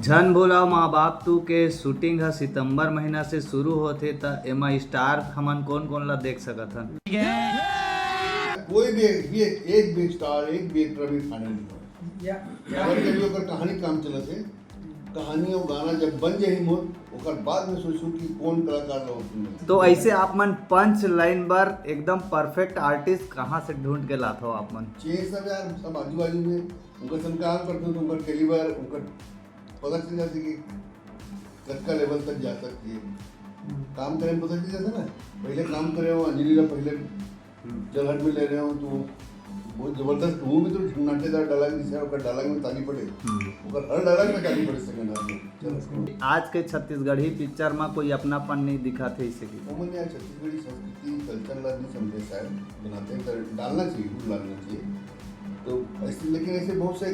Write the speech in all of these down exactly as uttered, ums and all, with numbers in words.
झन भुलाओ माँ बाप टू के शूटिंग ह सितंबर महीना से शुरू होथे, त एमा स्टार हमन कोन कोन ला देख सकत हन? कोई भी एक भी एक, एक भी स्टार, एक भी एक्टर अभी फाइनल नहीं हुआ। या अगर कभी ओकर कहानी काम चलत है, कहानी और गाना जब बन जाही मोर, ओकर बाद में सोचू कि कौन कलाकार ला उसमें। तो ऐसे आप मन पंच लाइन बर एकदम परफेक्ट आर्टिस्ट कहाँ से ढूंढ के लाथो आप मन? ये सब यार, सब आजू बाजू में उनका संग काम करते हो तो उनका कैलिबर, उनका पता चल जाते कि कतका लेवल तक जा सकती है। काम करे में पता चल जाता ना। पहले काम करे हो अंजलि ला, पहले जलहट में ले रहे हो तो बहुत जबरदस्त, वो भी तो ढंगनाटेदार डायलॉग, जिसे ओकर डायलॉग में ताली पड़े, ओकर हर डायलॉग में ताली पड़े सेकंड हाफ में। चलो। आज के छत्तीसगढ़ी पिक्चर में कोई अपनापन नहीं दिखा थे इसे की। उमन यार छत्तीसगढ़ी संस्कृति कल्चर ला नहीं समझे शायद, बनाते हैं तो डालना चाहिए, जरूर डालना चाहिए। तो ऐसे, लेकिन ऐसे बहुत से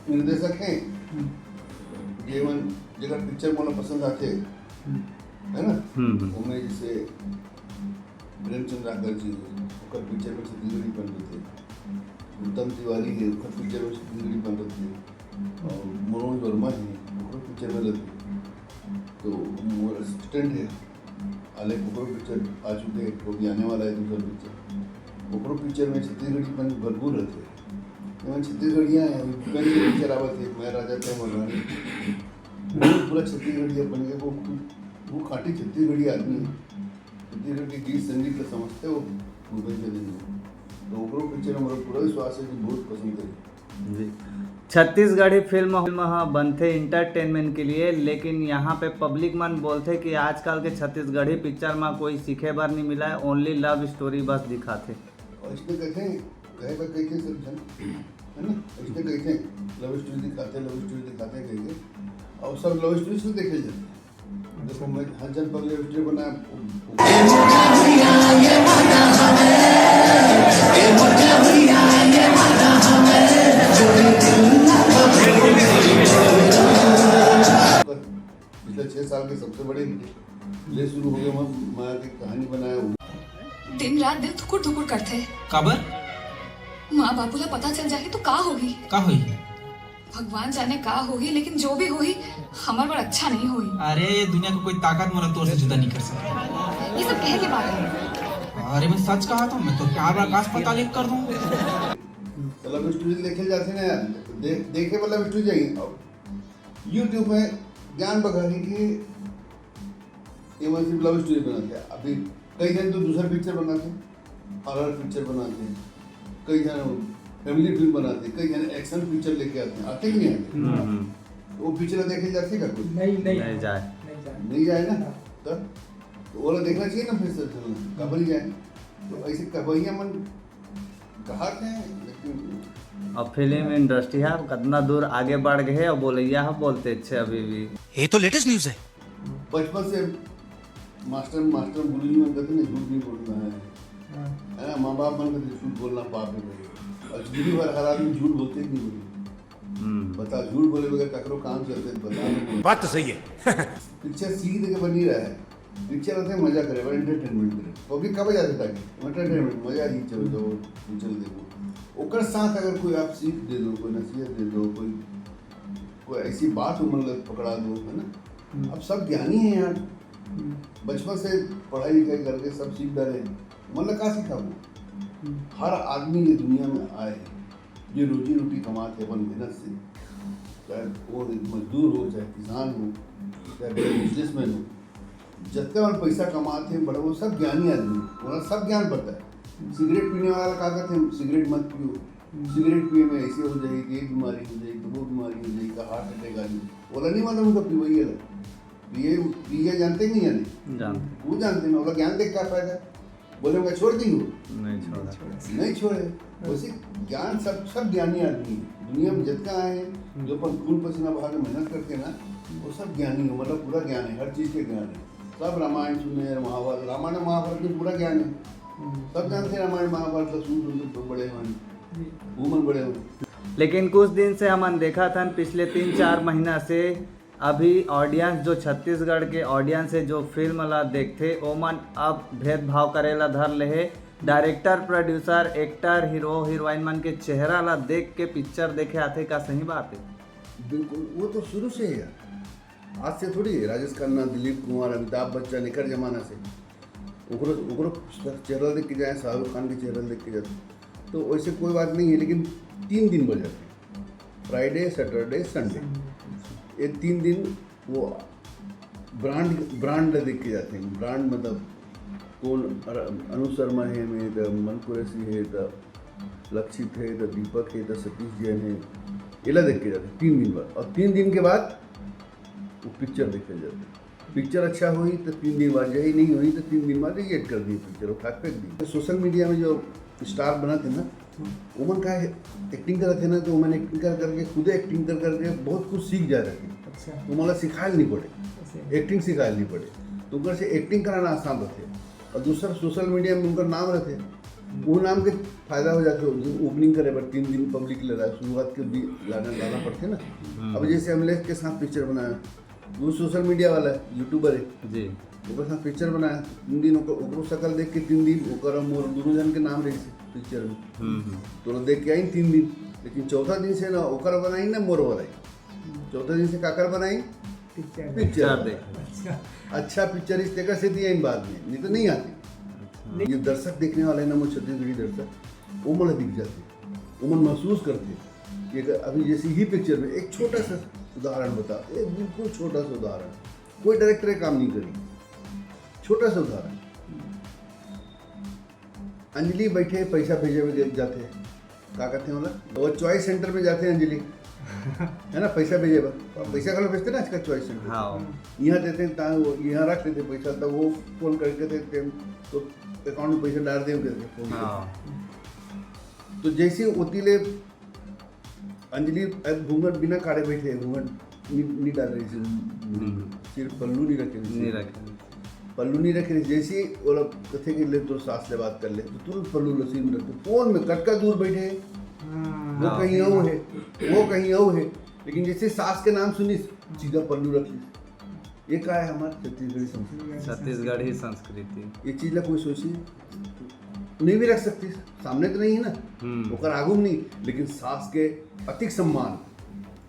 निर्देशक हैं जेवन जगह पिक्चर मोला पसंद आते, है ना? हम्म, हम्म। उनमें जैसे प्रेमचंद राकर जी, ओकर पिक्चर में छत्तीसगढ़ी बन रहे थे, उत्तम तिवारी है, ओकर पिक्चर में छत्तीसगढ़ी बन रहे थे, और मनोज वर्मा है, ओकर पिक्चर में रहते। तो मोर असिस्टेंट है, अलग ओकरो पिक्चर आ चुके हैं, वो भी आने वाला है दूसरा पिक्चर। ओकरो पिक्चर में छत्तीसगढ़ी बन भरपूर रहते हैं। मैं छत्तीसगढ़िया है, अभी भूपेंद्र के पिक्चर आवत है, मैं राजा था मरवानी। वो पूरा छत्तीसगढ़िया बन के वो वो खाटी छत्तीसगढ़ी आदमी है। छत्तीसगढ़ के गीत संगीत का समझते हो भूपेंद्र दिन में। तो ओकरो पिक्चर हमारा पूरा विश्वास है कि बहुत पसंद करें। जी। छत्तीसगढ़ी फिल्म फिल्म ह बनथे इंटरटेनमेंट के लिए, लेकिन यहाँ पे पब्लिक मन बोलथे कि आजकल के छत्तीसगढ़ी पिक्चर में कोई सीखे बर नहीं मिला है, ओनली लव स्टोरी बस दिखाथे। और इसमें कहते हैं, कहे पर कहते हैं सब जन, है ना? इसमें कहते हैं लव स्टोरी दिखाते, लव स्टोरी दिखाते कहेंगे। और सब लव स्टोरी से देखे जाते हैं। देखो, मैं हर जन पर लव स्टोरी बनाया। पिछले छह साल के सबसे बड़े ले शुरू हो गए, मैं माया की कहानी बनाया हूँ। दिन रात दिल धुकुर धुकुर करथे। काबर? माँ बापू ला पता चल जाही तो का होही? का होही? भगवान जाने का होही, लेकिन जो भी होही, हमर बर अच्छा नहीं होही। अरे, ये दुनिया को कोई ताकत मोला तोर से जुदा नहीं कर सकता। ये सब कहे के बात है। अरे, मैं सच कहा था, मैं तो प्यार बर आकाश पाताल एक कर दूं। तो लव स्टोरी देखे जाते ना यार, दे, देखे पर लव स्टोरी जाइए। अब YouTube में ज्ञान बघारी की ये मतलब सिर्फ लव स्टोरी बनाते हैं। अभी कई जन तो दूसरा पिक्चर बनाते हैं, हॉरर पिक्चर बनाते हैं, कई जन फैमिली फिल्म बनाते हैं, कई जन एक्शन पिक्चर लेके आते हैं, आते कि नहीं आते? वो पिक्चर देखे जाते का कोई? नहीं नहीं नहीं जाए। नहीं जाए। नहीं जाए ना? तब तो वो लोग देखना चाहिए ना, फिर से चलना कबल जाए। तो ऐसे कबैया मन कहा थे, लेकिन अब फिल्म इंडस्ट्री है, अब कितना दूर आगे बढ़ गए, अब बोलैया है, बोलते अच्छे अभी भी। ये तो लेटेस्ट न्यूज है। बचपन से मास्टर मास्टर गुरु जी मन कहते ना, झूठ नहीं बोलना है, है ना? माँ बाप मन कहते झूठ बोलना पाप है भाई। और जिंदगी भर हर आदमी झूठ बोलते ही नहीं बोलते। हम्म। बता, झूठ बोले बगैर ककरो काम चलते बता। बात तो सही है। पिक्चर सीख दे के बनी रहा है। पिक्चर होते मजा करे, बड़ा एंटरटेनमेंट करे। पब्लिक कब जाते ताकि एंटरटेनमेंट, मजा ही, चलो जाओ, पिक्चर देखो। ओकर साथ अगर कोई आप सीख दे दो, कोई नसीहत दे दो, कोई कोई ऐसी बात हो मन लग पकड़ा दो, है ना? अब सब ज्ञानी है यार, बचपन से पढ़ाई लिखाई करके सब सीख डाले हैं। मन लग का सीखा वो? हर आदमी ये दुनिया में आए है, जो रोजी रोटी कमाते अपन मेहनत से, चाहे वो मजदूर हो, चाहे किसान हो, चाहे बड़े बिजनेसमैन हो, जतका मन पैसा कमाते हैं बड़ा, वो सब ज्ञानी आदमी, उन्हें सब ज्ञान पता है। सिगरेट पीने वाला का कहते हैं, सिगरेट मत पियो, सिगरेट पिए में ऐसे हो जाएगी, ये बीमारी हो जाएगी, वो बीमारी हो जाएगी, हार्ट अटैक आ जाएगी। ओला नहीं मालूम तो पीवई है। पिए पिए जानते कि नहीं जाने? जानते। वो जानते ना, ओला ज्ञान देख क्या फायदा? बोले मैं छोड़ दी हूँ, नहीं छोड़ा। नहीं छोड़े। वैसे ज्ञान सब सब ज्ञानी आदमी है दुनिया में जितना आए हैं, जो अपन खून पसीना बहा के मेहनत करते हैं ना, वो सब ज्ञानी है। मतलब पूरा ज्ञान है, हर चीज के ज्ञान है। सब रामायण सुने हैं, महाभारत, रामायण महाभारत में पूरा ज्ञान है। सब जानते हैं रामायण महाभारत का सूत्र उनके बड़े मन, वो मन बड़े मन। लेकिन कुछ दिन से हमन देखत हन, पिछले तीन चार महीना से अभी ऑडियंस, जो छत्तीसगढ़ के ऑडियंस है, जो फिल्म ला देखथे, ओमन अब भेदभाव करे ला धर ले हे। Director, producer, actor, hero heroine मन के चेहरा ला देख के पिक्चर देखे आथे, का सही बात है? बिल्कुल, वो तो शुरू से ही है। आज से थोड़ी है, राजेश खन्ना, दिलीप कुमार, अमिताभ बच्चन, एकर जमाना से। ओकरो ओकरो चेहरा देख के जाए, शाहरुख खान के चेहरा देख के जाए, तो वैसे कोई बात नहीं है। लेकिन तीन दिन बढ़ जाते हैं, फ्राइडे, सैटरडे, संडे। ये तीन दिन वो ब्रांड ब्रांड देख के जाते हैं। ब्रांड मतलब कौन, अर- अनुज शर्मा है में, तो मन कुरैशी है, तो लक्षित है, तो दीपक है, तो सतीश जैन है, एला देख के जाते हैं तीन दिन बाद। और तीन दिन के बाद वो पिक्चर देखे जाते हैं। पिक्चर अच्छा होई तो तीन दिन बाद जाई, नहीं होई तो तीन दिन बाद रिजेक्ट कर दी पिक्चर, उठा के फेंक दी। तो सोशल मीडिया में जो स्टार बनाते ना, ओमन का है, एक्टिंग करत है ना, तो ओमन एक्टिंग कर करके, खुदे एक्टिंग कर करके बहुत कुछ सीख जा रहे हैं। अच्छा। तो ओमन ला सिखाए नहीं पड़े, ऐसे। एक्टिंग सिखाए नहीं पड़े, तो ओकर से एक्टिंग कराना आसान रहते। और दूसरा, सोशल मीडिया में उनका नाम रहते, वो नाम के फायदा हो जाते। ओपनिंग करे बर तीन दिन पब्लिक ले रहा है, शुरुआत के भी लाना लाना पड़ते ना। अब जैसे अमलेश के साथ पिक्चर बनाया, वो सोशल मीडिया वाला है, यूट्यूबर है, जी। ओकर साथ पिक्चर बनाया, तीन दिन ओकर, ओकरो शकल देख के तीन दिन ओकर और मोर दोनों जन के नाम रही पिक्चर में। हम्म हम्म। तो लोग देख के आई तीन दिन, लेकिन चौथा दिन से ना ओकर बनाई ना मोर बनाई, चौथा दिन से काकर बनाई, पिक्चर। पिक्चर चार बनाई। देख। अच्छा पिक्चर इस जगह से दिया इन बाद में, नहीं तो नहीं आती। ये दर्शक देखने वाले ना, वो छत्तीसगढ़ी दर्शक, वो मन दिख जाते, वो मन महसूस करते कि अगर अभी जैसे ही पिक्चर में एक छोटा सा उदाहरण बता, एक बिल्कुल छोटा सा उदाहरण, कोई डायरेक्टर काम नहीं करी, छोटा सा उदाहरण, अंजलि बैठे पैसा भेजे में जाते, का कहते हैं बोला, वो चॉइस सेंटर में जाते हैं अंजलि, है ना, पैसा भेजे बर, पैसा कल भेजते ना आजकल चॉइस सेंटर। हाँ। यहाँ देते हैं, ता-, वो यहाँ रख लेते पैसा, तब वो फोन करके देते हैं, तो अकाउंट में पैसा डाल दे करके फोन करके। हाँ। तो जैसे ओती ले अंजलि अब घूंघट बिना काढ़े बैठे, घूंघट नहीं, नहीं डाल रही थी मुड़ी में, सिर्फ पल्लू नहीं रखे रही थी। नहीं रखे। पल्लू नहीं रखे रही, जैसे ही वो लोग कथे कि ले तो सास ले बात कर ले, तो तुरंत पल्लू लसीन में रखते, फोन में कटका दूर बैठे, वो हाँ। कहीं और है, वो कहीं और है, लेकिन जैसे सास के नाम सुनी, सीधा पल्लू रख ली। ये का है हमारे छत्तीसगढ़ी संस्कृति? छत्तीसगढ़ी संस्कृति। ये चीज ला कोई सोची नहीं भी रख सकती, सामने तो नहीं है ना, हम्म। ओकर आगू में नहीं, लेकिन सास के अतिक सम्मान,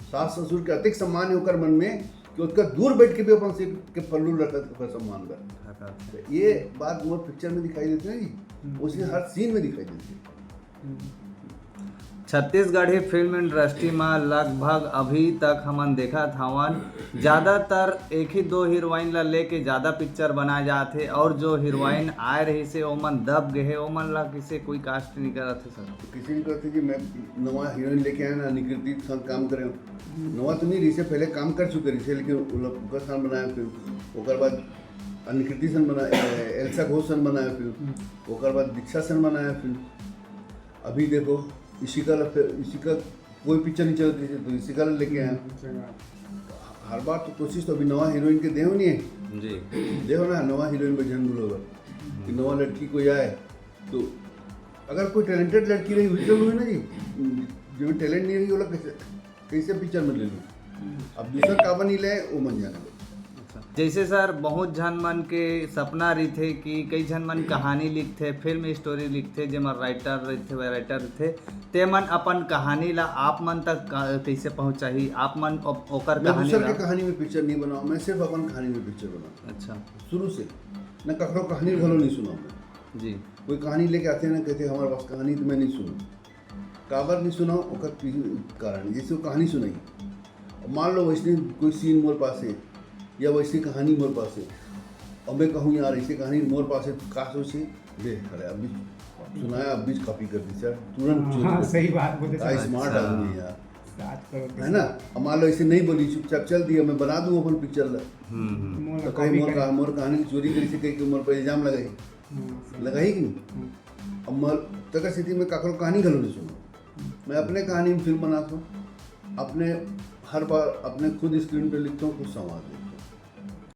सास ससुर के अतिक सम्मान है ओकर मन में कि उसका दूर बैठ के भी अपन सिर के पल्लू रखत ओकर सम्मान कर। अच्छा। तो ये बात मोर पिक्चर में दिखाई देती है ना जी, उसी हर सीन में दिखाई देती है। छत्तीसगढ़ी फिल्म इंडस्ट्री में लगभग अभी तक हमन देखत हवन, ज्यादातर एक ही दो हीरोइन ला लेके ज्यादा पिक्चर बनाए जात हे, और जो हीरोइन आए रही से ओमन दब गए हे, ओमन ला किसे कोई कास्ट नहीं करत हे सर। तो किसी ने कहते कि मैं नवा हीरोइन लेके आया ना, निकृति के साथ काम करे। नवा तो नहीं रही से, पहले काम कर चुके रही से, लेकिन वो लोग ओकर साथ बनाया फिल्म, ओकर बाद निकृति सन बनाया, एल्सा घोष सन बनाया फिल्म, ओकर बाद दीक्षा सन बनाया फिल्म। अभी देखो इशिका ला फिर, इशिका कोई पिक्चर नहीं चलत रही थी, तो इशिका ला लेके आया। हर बार तो कोशिश तो अभी नवा हीरोइन के देव नहीं है, जी। देव ना नवा हीरोइन बजरंग बोलो कि नवा लड़की कोई आए, तो अगर कोई टैलेंटेड लड़की रही हुई तो हुई ना जी, जो टैलेंट नहीं रही वो लोग कैसे कैसे पिक्चर में ले लूँ? अब दूसरा काबर नहीं ले, वो मन जाने दो। जैसे सर, बहुत झन मन के सपना रहिथे कि कई झन मन कहानी लिखथे, फिल्म स्टोरी लिखथे, जेमा राइटर रहिथे, वह राइटर रहिथे, ते मन अपन कहानी ला आप मन तक का-, कैसे पहुंचाही? आप मन ओप-, ओकर मैं कहानी दूसर ला के कहानी में पिक्चर नहीं बनाऊँ, मैं सिर्फ अपन कहानी में पिक्चर बनाऊँ अच्छा। शुरू से। मैं ककरो कहानी घलो नहीं सुनाऊँ। मैं जी। कोई कहानी लेके आते हैं ना, कहते हैं हमारे पास कहानी, तो मैं नहीं सुनूँ। काबर नहीं सुनाऊँ, ओकर पीछे कारण, जैसे वो कहानी सुनाई, अब मान लो वैसे कोई सीन मोर पास है या वैसी कहानी मोर पास है, और मैं कहूँ यार ऐसी कहानी मोर पास है, तो का सोचे, दे अरे अभी सुनाया, अभी कॉपी कर दी सर, तुरंत चोरी हाँ, कर सही बात बोले का सर। स्मार्ट आदमी है यार, सात करोड़ के है ना? अब मान लो ऐसे नहीं बोली, चुपचाप चल दिया, मैं बना दूँ अपन पिक्चर ला, हम्म हम्म। मोर तो कहीं कॉपी मोर कर- का मोर कहानी की चोरी करी से कहीं के मोर पर इल्जाम लगाई, हाँ, सर। लगाई कि नहीं? अब मैं तक स्थिति में काकरो कहानी घलो नहीं सुना, मैं अपने कहानी में फिल्म बनाता हूँ, अपने हर बार अपने खुद स्क्रीन पे लिखता हूँ, कुछ संवाद लिखता हूँ।